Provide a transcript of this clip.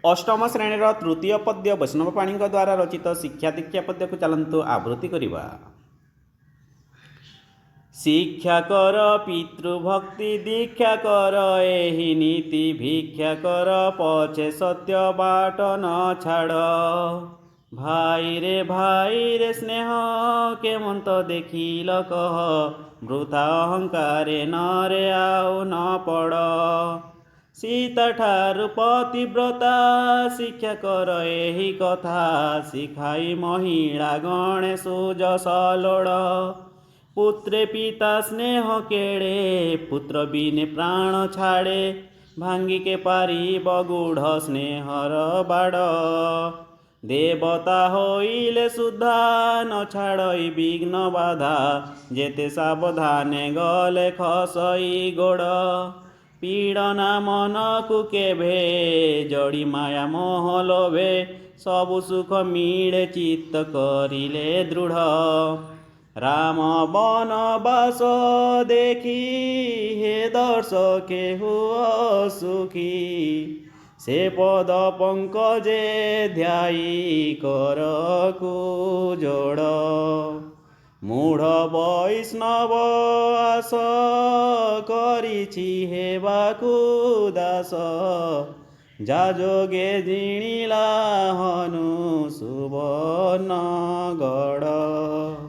ଅଷ୍ଟମ ଶ୍ରେଣୀର ତୃତୀୟ ପଦ୍ୟ, ବୈଷ୍ଣବ ପାଣିଙ୍କ ଦ୍ୱାରା ରଚିତ ଶିକ୍ଷା ଦୀକ୍ଷା ପଦ୍ୟକୁ ଚାଲନ୍ତୁ ଆବୃତ୍ତି କରିବା। ଶିକ୍ଷା କର ପିତୃଭକ୍ତି, ଦୀକ୍ଷା କର ଏହି ନୀତି, ଭିକ୍ଷା କର ପଛେ ସତ୍ୟ ବାଟ ନ ଛାଡ଼। ଭାଇରେ ଭାଇରେ ସ୍ନେହ କେମନ୍ତ ଦେଖିଲ କହ, ବୃଥା ଅହଙ୍କାରେ ନରେ ଆଉ ନ ପଡ଼। ସୀତା ଠାରୁ ପତିବ୍ରତା ଶିକ୍ଷା କର ଏହି କଥା, ଶିଖାଇ ମହିଳା ଗଣେ ସୁଯଶ ଲୋଡ଼। ପୁତ୍ରେ ପିତା ସ୍ନେହ କେଡ଼େ, ପୁତ୍ର ବିନେ ପ୍ରାଣ ଛାଡ଼େ, ଭାଙ୍ଗିକେ ପାରିବ ଗୂଢ଼ ସ୍ନେହର ବାଡ଼। ଦେବତା ହୋଇଲେ ସୁଦ୍ଧା ନ ଛାଡ଼ଇ ବିଘ୍ନ ବାଧା, ଯେତେ ସାବଧାନେ ଗଲେ ଖସଇ ଗୋଡ଼। ପୀଡ଼ନା ମନକୁ କେବେ ଜଡ଼ି ମାୟା ମୋହ ଲୋଭେ, ସବୁ ସୁଖ ମିଳେ ଚିତ୍ତ କରିଲେ ଦୃଢ଼। ରାମ ବନବାସ ଦେଖି ହେ ଦର୍ଶକେ ହୁଅ ସୁଖୀ, ସେ ପଦ ପଙ୍କଜେ ଧ୍ୟାଇ କରକୁ ଯୋଡ଼। ମୂଢ଼ ବୈଷ୍ଣବ ଆସ କରିଛି ହେବାକୁ ଦାସ, ଯା ଯୋଗେ ଜିଣିଲା ହନୁ ସୁବର୍ଣ୍ଣ ଗଡ଼।